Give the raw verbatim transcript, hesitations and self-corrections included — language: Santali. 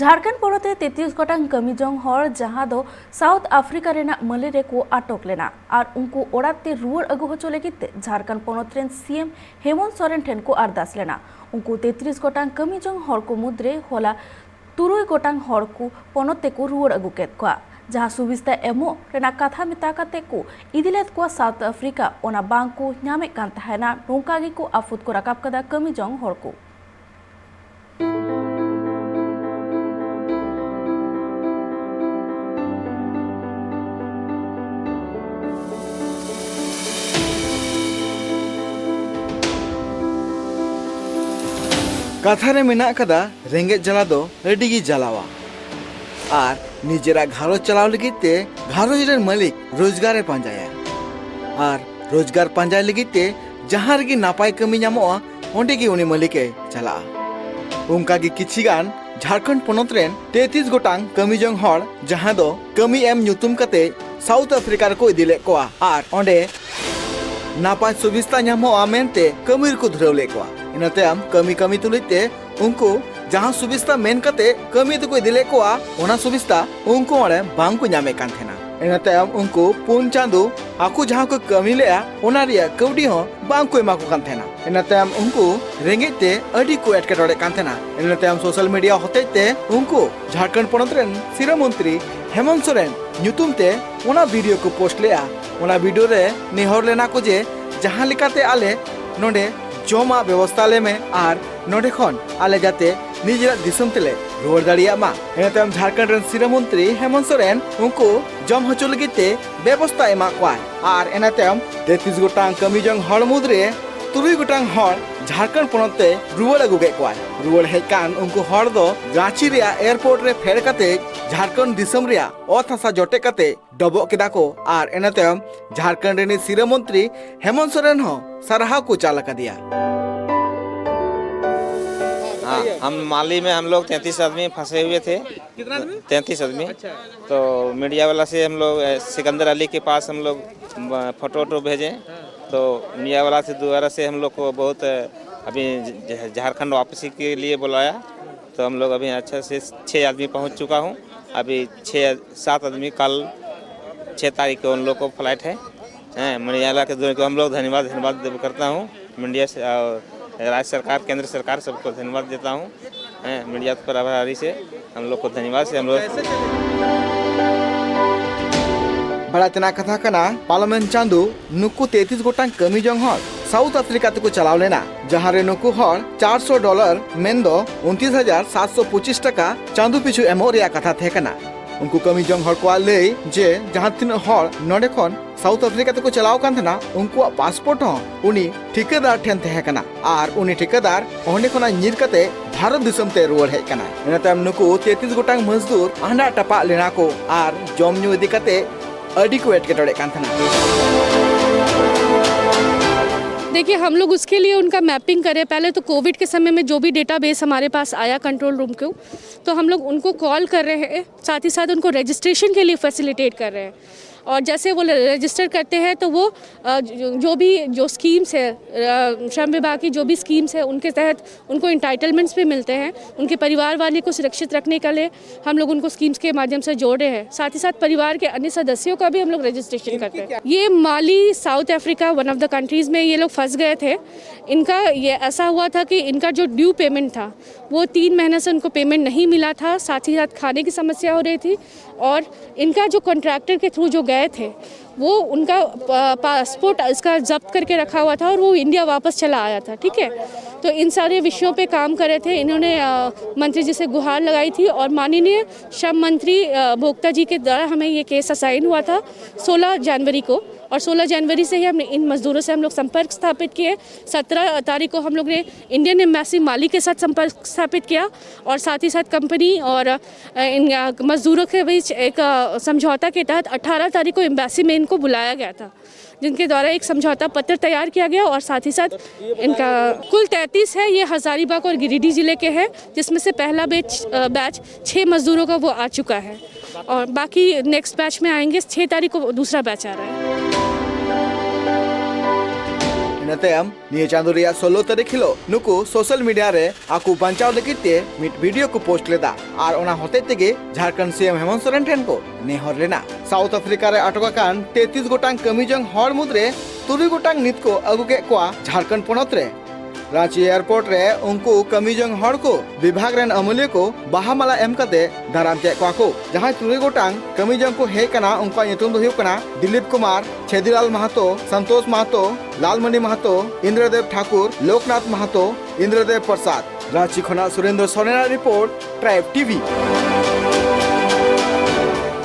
ᱡᱷᱟᱲᱠᱷᱚᱸᱰ ᱯᱚᱱᱚᱛ ᱨᱮ ᱛᱮᱛᱨᱤᱥ ᱜᱚᱴᱟᱝ ᱠᱟᱹᱢᱤ ᱡᱚᱝ ᱦᱚᱲ, ᱡᱟᱦᱟᱸ ᱫᱚ ᱥᱟᱣᱩᱛᱷ ᱟᱯᱷᱨᱤᱠᱟ ᱨᱮᱱᱟᱜ ᱢᱟᱞᱤ ᱨᱮᱠᱚ ᱟᱴᱚᱠ ᱞᱮᱱᱟ ᱟᱨ ᱩᱱᱠᱩ ᱚᱲᱟᱜ ᱛᱮ ᱨᱩᱣᱟᱹᱲ ᱟᱹᱜᱩ ᱦᱚᱪᱚ ᱞᱟᱹᱜᱤᱫ ᱛᱮ ᱡᱷᱟᱲᱠᱷᱚᱸᱰ ᱯᱚᱱᱚᱛ ᱨᱮᱱ ᱥᱤ ᱮᱢ ᱦᱮᱢᱚᱱᱛ ᱥᱚᱨᱮᱱ ᱴᱷᱮᱱ ᱠᱚ ᱟᱨᱫᱟᱥ ᱞᱮᱱᱟ᱾ ᱩᱱᱠᱩ ᱛᱮᱛᱨᱤᱥ ᱜᱚᱴᱟᱝ ᱠᱟᱹᱢᱤ ᱡᱚᱝ ᱦᱚᱲ ᱠᱚ ᱢᱩᱫᱽᱨᱮ ᱦᱚᱞᱟ ᱛᱩᱨᱩᱭ ᱜᱚᱴᱟᱝ ᱦᱚᱲ ᱠᱚ ᱯᱚᱱᱚᱛ ᱛᱮᱠᱚ ᱨᱩᱣᱟᱹᱲ ᱟᱹᱜᱩ ᱠᱮᱫ ᱠᱚᱣᱟ, ᱡᱟᱦᱟᱸ ᱥᱩᱵᱤᱥᱛᱟ ᱮᱢᱚᱜ ᱨᱮᱱᱟᱜ ᱠᱟᱛᱷᱟ ᱢᱮᱛᱟ ᱠᱟᱛᱮ ᱠᱚ ᱤᱫᱤ ᱞᱮᱫ ᱠᱚᱣᱟ ᱥᱟᱣᱩᱛᱷ ᱟᱯᱷᱨᱤᱠᱟ, ᱚᱱᱟ ᱵᱟᱝ ᱠᱚ ᱧᱟᱢᱮᱫ ᱠᱟᱱ ᱛᱟᱦᱮᱱᱟ᱾ ᱱᱚᱝᱠᱟ ᱜᱮᱠᱚ ᱟᱯᱷᱩᱫ ᱠᱚ ᱨᱟᱠᱟᱵ ᱠᱟᱫᱟ ᱠᱟᱹᱢᱤ ᱡᱚᱝ ᱦᱚᱲ ᱠᱚ᱾ ᱠᱟᱛᱷᱟ ᱨᱮ ᱢᱮᱱᱟᱜ ᱠᱟᱫᱟ, ᱨᱮᱸᱜᱮᱡ ᱡᱟᱞᱟ ᱫᱚ ᱟᱹᱰᱤ ᱜᱮ ᱡᱟᱞᱟᱣᱟ᱾ ᱟᱨ ᱱᱤᱡᱮᱨᱟᱜ ᱜᱷᱟᱨᱚᱸᱡᱽ ᱪᱟᱞᱟᱣ ᱞᱟᱹᱜᱤᱫ ᱛᱮ ᱜᱷᱟᱨᱚᱸᱡᱽ ᱨᱮᱱ ᱢᱟᱹᱞᱤᱠ ᱨᱳᱡᱽᱜᱟᱨ ᱮ ᱯᱟᱸᱡᱟᱭᱟ᱾ ᱟᱨ ᱨᱳᱡᱽᱜᱟᱨ ᱯᱟᱸᱡᱟᱭ ᱞᱟᱹᱜᱤᱫ ᱛᱮ ᱡᱟᱦᱟᱸ ᱨᱮᱜᱮ ᱱᱟᱯᱟᱭ ᱠᱟᱹᱢᱤ ᱧᱟᱢᱚᱜᱼᱟ, ᱚᱸᱰᱮ ᱜᱮ ᱩᱱᱤ ᱢᱟᱹᱞᱤᱠ ᱮ ᱪᱟᱞᱟᱜᱼᱟ᱾ ᱚᱱᱠᱟ ᱜᱮ ᱠᱤᱪᱷᱤ ᱜᱟᱱ ᱡᱷᱟᱲᱠᱷᱚᱸᱰ ᱯᱚᱱᱚᱛ ᱨᱮᱱ ᱛᱮᱛᱨᱤᱥ ᱜᱚᱴᱟᱝ ᱠᱟᱹᱢᱤ ᱡᱚᱝ ᱦᱚᱲ, ᱡᱟᱦᱟᱸ ᱫᱚ ᱠᱟᱹᱢᱤ ᱮᱢ ᱧᱩᱛᱩᱢ ᱠᱟᱛᱮ ᱥᱟᱣᱩᱛᱷ ᱟᱯᱷᱨᱤᱠᱟ ᱨᱮᱠᱚ ᱤᱫᱤ ᱞᱮᱫ ᱠᱚᱣᱟ ᱟᱨ ᱚᱸᱰᱮ ᱱᱟᱯᱟᱭ ᱥᱩᱵᱤᱥᱛᱟ ᱧᱟᱢᱚᱜᱼᱟ ᱢᱮᱱᱛᱮ ᱠᱟᱹᱢᱤ ᱨᱮᱠᱚ ᱫᱷᱩᱨᱟᱹᱣ ᱞᱮᱫ ᱠᱚᱣᱟ᱾ ᱤᱱᱟᱹ ᱛᱟᱭᱚᱢ ᱠᱟᱹᱢᱤ ᱠᱟᱹᱢᱤ ᱛᱩᱞᱩᱡ ᱛᱮ ᱩᱱᱠᱩ ᱡᱟᱦᱟᱸ ᱥᱩᱵᱤᱥᱛᱟ ᱢᱮᱱ ᱠᱟᱛᱮ ᱠᱟᱹᱢᱤ ᱛᱮᱠᱚ ᱤᱫᱤ ᱞᱮᱫ ᱠᱚᱣᱟ, ᱚᱱᱟ ᱥᱩᱵᱤᱥᱛᱟ ᱩᱱᱠᱩ ᱚᱸᱰᱮ ᱵᱟᱝ ᱠᱚ ᱧᱟᱢᱮᱫ ᱠᱟᱱ ᱛᱟᱦᱮᱱᱟ᱾ ᱤᱱᱟᱹ ᱛᱟᱭᱚᱢ ᱩᱱᱠᱩ ᱯᱩᱱ ᱪᱟᱸᱫᱚ ᱟᱠᱚ ᱡᱟᱦᱟᱸ ᱠᱚ ᱠᱟᱹᱢᱤ ᱞᱮᱫᱼᱟ, ᱚᱱᱟ ᱨᱮᱭᱟᱜ ᱠᱟᱹᱣᱰᱤ ᱦᱚᱸ ᱵᱟᱝ ᱠᱚ ᱮᱢᱟ ᱠᱚ ᱠᱟᱱ ᱛᱟᱦᱮᱱᱟ᱾ ᱤᱱᱟᱹ ᱛᱟᱭᱚᱢ ᱩᱱᱠᱩ ᱨᱮᱸᱜᱮᱡ ᱛᱮ ᱟᱹᱰᱤ ᱠᱚ ᱮᱴᱠᱮᱴᱚᱬᱮᱜ ᱠᱟᱱ ᱛᱟᱦᱮᱱᱟ᱾ ᱤᱱᱟᱹ ᱛᱟᱭᱚᱢ ᱥᱳᱥᱟᱞ ᱢᱤᱰᱤᱭᱟ ᱦᱚᱛᱮᱡ ᱛᱮ ᱩᱱᱠᱩ ᱡᱷᱟᱲᱠᱷᱚᱸᱰ ᱯᱚᱱᱚᱛ ᱨᱮᱱ ᱥᱤᱨᱟᱹ ᱢᱚᱱᱛᱨᱤ ᱦᱮᱢᱚᱱᱛ ᱥᱚᱨᱮᱱ ᱧᱩᱛᱩᱢ ᱛᱮ ᱚᱱᱟ ᱵᱷᱤᱰᱤᱭᱳ ᱠᱚ ᱯᱳᱥᱴ ᱞᱮᱫᱼᱟ᱾ ᱚᱱᱟ ᱵᱷᱤᱰᱤᱭᱳ ᱨᱮ ᱱᱮᱦᱚᱨ ᱞᱮᱱᱟ ᱠᱚ ᱡᱮ ᱡᱟᱦᱟᱸ ᱞᱮᱠᱟᱛᱮ ᱟᱞᱮ ᱱᱚᱰᱮ ᱡᱚᱢᱟᱜ ᱵᱮᱵᱚᱥᱛᱷᱟ ᱟᱞᱮ ᱢᱮ ᱟᱨ ᱱᱚᱰᱮ ᱠᱷᱚᱱ ᱟᱞᱮ ᱡᱟᱛᱮ ᱱᱤᱡᱮᱨᱟᱜ ᱫᱤᱥᱚᱢ ᱛᱮᱞᱮ ᱨᱩᱣᱟᱹᱲ ᱫᱟᱲᱮᱭᱟᱜ ᱢᱟ᱾ ᱤᱱᱟᱹ ᱛᱟᱭᱚᱢ ᱡᱷᱟᱲᱠᱷᱚᱸᱰ ᱨᱮᱱ ᱥᱤᱨᱟᱹ ᱢᱚᱱᱛᱨᱤ ᱦᱮᱢᱚᱱᱛ ᱥᱚᱨᱮᱱ ᱩᱱᱠᱩ ᱡᱚᱢ ᱦᱚᱪᱚ ᱞᱟᱹᱜᱤᱫ ᱛᱮ ᱵᱮᱵᱚᱥᱛᱷᱟ ᱮᱢᱟᱜ ᱠᱚᱣᱟᱭ᱾ ᱟᱨ ᱤᱱᱟᱹ ᱛᱟᱭᱚᱢ ᱛᱮᱛᱨᱤᱥ ᱜᱚᱴᱟᱝ ᱠᱟᱹᱢᱤ ᱡᱚᱝ ᱦᱚᱲ ᱢᱩᱫᱽᱨᱮ ᱛᱩᱨᱩᱭ ᱜᱚᱴᱟᱝ ᱦᱚᱲ ᱡᱷᱟᱲᱠᱷᱚᱸᱰ ᱯᱚᱱᱚᱛ ᱛᱮ ᱨᱩᱣᱟᱹᱲ ᱟᱹᱜᱩ ᱠᱮᱫ ᱠᱚᱣᱟᱭ᱾ ᱨᱩᱣᱟᱹᱲ ᱦᱮᱡ ᱠᱟᱱ ᱩᱱᱠᱩ ᱦᱚᱲ ᱫᱚ ᱨᱟᱸᱪᱤ ᱨᱮᱭᱟᱜ ᱮᱭᱟᱨᱯᱳᱨᱴ ᱨᱮ ᱯᱷᱮᱰ ᱠᱟᱛᱮ ᱡᱷᱟᱲᱠᱷᱚᱸᱰ ᱫᱤᱥᱚᱢ ᱨᱮᱭᱟᱜ ᱚᱛ ᱦᱟᱥᱟ ᱡᱚᱴᱮᱫ ᱠᱟᱛᱮ ᱰᱚᱵᱚᱜ ᱠᱮᱫᱟ ᱠᱚ ᱟᱨ ᱤᱱᱟᱹ ᱛᱟᱭᱚᱢ ᱡᱷᱟᱲᱠᱷᱚᱸᱰ ᱨᱤᱱᱤᱡ ᱥᱤᱨᱟᱹ ᱢᱚᱱᱛᱨᱤ ᱦᱮᱢᱚᱱᱛ ᱥᱚᱨᱮᱱ ᱦᱚᱸ ᱥᱟᱨᱦᱟᱣ ᱠᱚ ᱪᱟᱞ ᱟᱠᱟᱫᱮᱭᱟ᱾ हाँ, हम माली में हम लोग तैंतीस आदमी फंसे हुए थे। कितना आदमी? तैंतीस आदमी। अच्छा। तो मीडिया वाला से हम लोग, अ, सिकंदर अली के पास हम लोग, अ, फोटो वोटो भेजे। हाँ। तो मीडिया वाला से द्वारा से हम लोग को बहुत, अ, अभी ज-, ज-, झारखंड वापसी के लिए बुलाया। तो हम लोग अभी अच्छा से छः आदमी पहुंच चुका हूं। अभी छः सात आदमी कल छः तारीख को उन लोग को फ्लाइट है। हैं, मंडियाला के दोनों को हम लोग धन्यवाद धन्यवाद देव करता हूँ। मंडिया से और राज्य सरकार, केंद्र सरकार, सबको धन्यवाद देता हूँ। हैं, मंडिया प्रभारी से हम लोग को धन्यवाद से हम लोग ᱵᱟᱲᱟᱭ ᱛᱮᱱᱟᱜ ᱠᱟᱛᱷᱟ ᱠᱟᱱᱟ, ᱯᱟᱨᱚᱢᱮᱱ ᱪᱟᱸᱫᱚ ᱱᱩᱠᱩ ᱛᱮᱛᱨᱤᱥ ᱜᱚᱴᱟᱝ ᱠᱟᱹᱢᱤ ᱡᱚᱝ ᱦᱚᱲ ᱥᱟᱣᱩᱛᱷ ᱟᱯᱷᱨᱤᱠᱟ ᱛᱮᱠᱚ ᱪᱟᱞᱟᱣ ᱞᱮᱱᱟ, ᱡᱟᱦᱟᱸ ᱨᱮ ᱱᱩᱠᱩ ᱦᱚᱲ ᱪᱟᱨᱥᱚ ᱰᱚᱞᱟᱨ, ᱢᱮᱱᱫᱚ ᱩᱱᱛᱤᱥ ᱦᱟᱡᱟᱨ ᱥᱟᱛᱥᱚ ᱯᱚᱸᱪᱤᱥ ᱴᱟᱠᱟ ᱪᱟᱸᱫᱚ ᱯᱤᱪᱷᱩ ᱮᱢᱚᱜ ᱨᱮᱭᱟᱜ ᱠᱟᱛᱷᱟ ᱛᱟᱦᱮᱸ ᱠᱟᱱᱟ᱾ ᱩᱱᱠᱩ ᱠᱟᱹᱢᱤ ᱡᱚᱝ ᱦᱚᱲ ᱠᱚᱣᱟᱜ ᱞᱟᱹᱭ ᱡᱮ ᱡᱟᱦᱟᱸ ᱛᱤᱱᱟᱹᱜ ᱦᱚᱲ ᱱᱚᱰᱮ ᱠᱷᱚᱱ ᱥᱟᱣᱩᱛᱷ ᱟᱯᱷᱨᱤᱠᱟ ᱛᱮᱠᱚ ᱪᱟᱞᱟᱣ ᱠᱟᱱ ᱛᱟᱦᱮᱱᱟ, ᱩᱱᱠᱩᱣᱟᱜ ᱯᱟᱥᱯᱳᱨᱴ ᱦᱚᱸ ᱩᱱᱤ ᱴᱷᱤᱠᱟᱹᱫᱟᱨ ᱴᱷᱮᱱ ᱛᱟᱦᱮᱸ ᱠᱟᱱᱟ ᱟᱨ ᱩᱱᱤ ᱴᱷᱤᱠᱟᱹᱫᱟᱨ ᱚᱸᱰᱮ ᱠᱷᱚᱱᱟᱜ ᱧᱤᱨ ᱠᱟᱛᱮ ᱵᱷᱟᱨᱚᱛ ᱫᱤᱥᱚᱢ ᱛᱮ ᱨᱩᱣᱟᱹᱲ ᱦᱮᱡ ᱠᱟᱱᱟᱭ᱾ ᱤᱱᱟᱹ ᱛᱟᱭᱚᱢ ᱱᱩᱠᱩ ᱛᱮᱛᱨᱤᱥ ᱜᱚᱴᱟᱝ ᱢᱟᱹᱡᱫᱩᱨ ᱟᱦᱰᱟᱜ ᱴᱟᱯᱟᱜ ᱞᱮᱱᱟ ᱠᱚ ᱟᱨ ᱡᱚᱢ ᱧᱩ ᱤᱫᱤ ᱠᱟᱛᱮ ᱟᱹᱰᱤ ᱠᱚ ᱮᱴᱠᱮᱴᱚᱬᱮᱜ ᱠᱟᱱ ᱛᱟᱦᱮᱱᱟ᱾ देखिए, हम लोग उसके लिए उनका मैपिंग करें। पहले तो कोविड के समय में जो भी डेटाबेस हमारे पास आया कंट्रोल रूम को, तो हम लोग उनको कॉल कर रहे हैं, साथ ही साथ उनको रजिस्ट्रेशन के लिए फैसिलिटेट कर रहे हैं। और जैसे वो रजिस्टर करते हैं तो वो अ, जो जो भी जो स्कीम्स है, अ, श्रम विभाग की जो भी स्कीम्स है, उनके तहत उनको इंटाइटलमेंट्स भी मिलते हैं। उनके परिवार वाले को सुरक्षित रखने के लिए हम लोग उनको स्कीम्स के माध्यम से जोड़ रहे हैं। साथ ही साथ परिवार के अन्य सदस्यों का भी हम लोग रजिस्ट्रेशन करते हैं। ये Mali, South Africa, one of the countries में ये लोग फंस गए थे। इनका ये ऐसा हुआ था कि इनका जो ड्यू पेमेंट था, वो तीन महीने से उनको पेमेंट नहीं मिला था। साथ ही साथ खाने की समस्या हो रही थी और इनका जो कॉन्ट्रैक्टर के थ्रू जो गए थे, वो उनका पासपोर्ट इसका जब्त करके रखा हुआ था और वो इंडिया वापस चला आया था। ठीक है, तो इन सारे विषयों पे काम कर रहे थे। इन्होंने अ, मंत्री जी से गुहार लगाई थी और माननीय श्रम मंत्री अ, भोक्ता जी के द्वारा हमें ये केस असाइन हुआ था सोलह जनवरी को। और सोलह जनवरी से ही हमने इन मजदूरों से हम लोग संपर्क स्थापित किए। सत्रह तारीख को हम लोग ने इंडियन एम्बेसी माली के साथ संपर्क स्थापित किया और साथ ही साथ कंपनी और अ, इन अ, मजदूरों के बीच एक अ, समझौता के तहत अठारह तारीख को एम्बेसी में इनको बुलाया गया था, जिनके द्वारा एक समझौता पत्र तैयार किया गया और साथ ही साथ इनका कुल तैंतीस है। ये हजारीबाग और गिरिडीह जिले के हैं, जिसमें से पहला बैच बैच छः मजदूरों का वो आ चुका है और बाकी नेक्स्ट बैच में आएंगे। छः तारीख को दूसरा बैच आ रहा है। ᱤᱱᱟᱹ ᱛᱟᱭᱚᱢ ᱱᱤᱭᱟᱹ ᱪᱟᱸᱫᱚ ᱨᱮᱭᱟᱜ ᱥᱳᱞᱞᱳ ᱛᱟᱹᱨᱤᱠᱷ ᱦᱤᱞᱳᱜ ᱱᱩᱠᱩ ᱥᱳᱥᱟᱞ ᱢᱤᱰᱤᱭᱟ ᱨᱮ ᱟᱠᱚ ᱵᱟᱧᱪᱟᱣ ᱞᱟᱹᱜᱤᱫ ᱛᱮ ᱢᱤᱫ ᱵᱷᱤᱰᱤᱭᱳ ᱠᱚ ᱯᱳᱥᱴ ᱞᱮᱫᱟ ᱟᱨ ᱚᱱᱟ ᱦᱚᱛᱮᱡ ᱛᱮᱜᱮ ᱡᱷᱟᱲᱠᱷᱚᱸᱰ ᱥᱤ ᱮᱢ ᱦᱮᱢᱚᱱᱛ ᱥᱚᱨᱮᱱ ᱴᱷᱮᱱ ᱠᱚ ᱱᱮᱦᱚᱨ ᱞᱮᱱᱟ᱾ ᱥᱟᱣᱩᱛᱷ ᱟᱯᱷᱨᱤᱠᱟ ᱨᱮ ᱟᱴᱚᱠ ᱟᱠᱟᱱ ᱛᱮᱛᱨᱤᱥ ᱜᱚᱴᱟᱝ ᱠᱟᱹᱢᱤ ᱡᱚᱝ ᱦᱚᱲ ᱢᱩᱫᱽᱨᱮ ᱛᱩᱨᱩᱭ ᱜᱚᱴᱟᱝ ᱱᱤᱛ ᱠᱚ ᱟᱹᱜᱩ ᱠᱮᱫ ᱠᱚᱣᱟ ᱡᱷᱟᱲᱠᱷᱚᱸᱰ ᱯᱚᱱᱚᱛ ᱨᱮ᱾ ᱨᱟᱸᱪᱤ ᱮᱭᱟᱨᱯᱳᱨᱴ ᱨᱮ ᱩᱱᱠᱩ ᱠᱟᱹᱢᱤ ᱡᱚᱝ ᱦᱚᱲ ᱠᱚ ᱵᱤᱵᱷᱟᱜᱽ ᱨᱮᱱ ᱟᱹᱢᱟᱹᱞᱤᱭᱟᱹ ᱠᱚ ᱵᱟᱦᱟ ᱢᱟᱞᱟ ᱮᱢ ᱠᱟᱛᱮ ᱫᱟᱨᱟᱢ ᱠᱮᱫ ᱠᱚᱣᱟ ᱠᱚ᱾ ᱡᱟᱦᱟᱸᱭ ᱛᱩᱨᱩᱭ ᱜᱚᱴᱟᱝ ᱠᱟᱹᱢᱤ ᱡᱚᱝ ᱠᱚ ᱦᱮᱡ ᱠᱟᱱᱟ, ᱩᱱᱠᱩᱣᱟᱜ ᱧᱩᱛᱩᱢ ᱫᱚ ᱦᱩᱭᱩᱜ ᱠᱟᱱᱟ ᱫᱤᱞᱤᱯ ᱠᱩᱢᱟᱨ, ᱪᱷᱮᱫᱤᱞᱟᱞ ᱢᱟᱦᱟᱛᱚ, ᱥᱚᱱᱛᱳᱥ ᱢᱟᱦᱟᱛᱚ, ᱞᱟᱞᱢᱚᱱᱤ ᱢᱟᱦᱟᱛᱚ, ᱤᱱᱫᱨᱚᱫᱮᱵ ᱴᱷᱟᱠᱩᱨ, ᱞᱳᱠᱱᱟᱛᱷ ᱢᱟᱦᱟᱛᱚ, ᱤᱱᱫᱨᱚᱫᱮᱵ ᱯᱨᱚᱥᱟᱫᱽ᱾ ᱨᱟᱸᱪᱤ ᱠᱷᱚᱱᱟᱜ ᱥᱩᱨᱮᱱᱫᱨᱚ ᱥᱚᱨᱮᱱᱟᱜ ᱨᱤᱯᱳᱨᱴ, ᱴᱨᱟᱭᱤᱵᱽ ᱴᱤᱵᱷᱤ᱾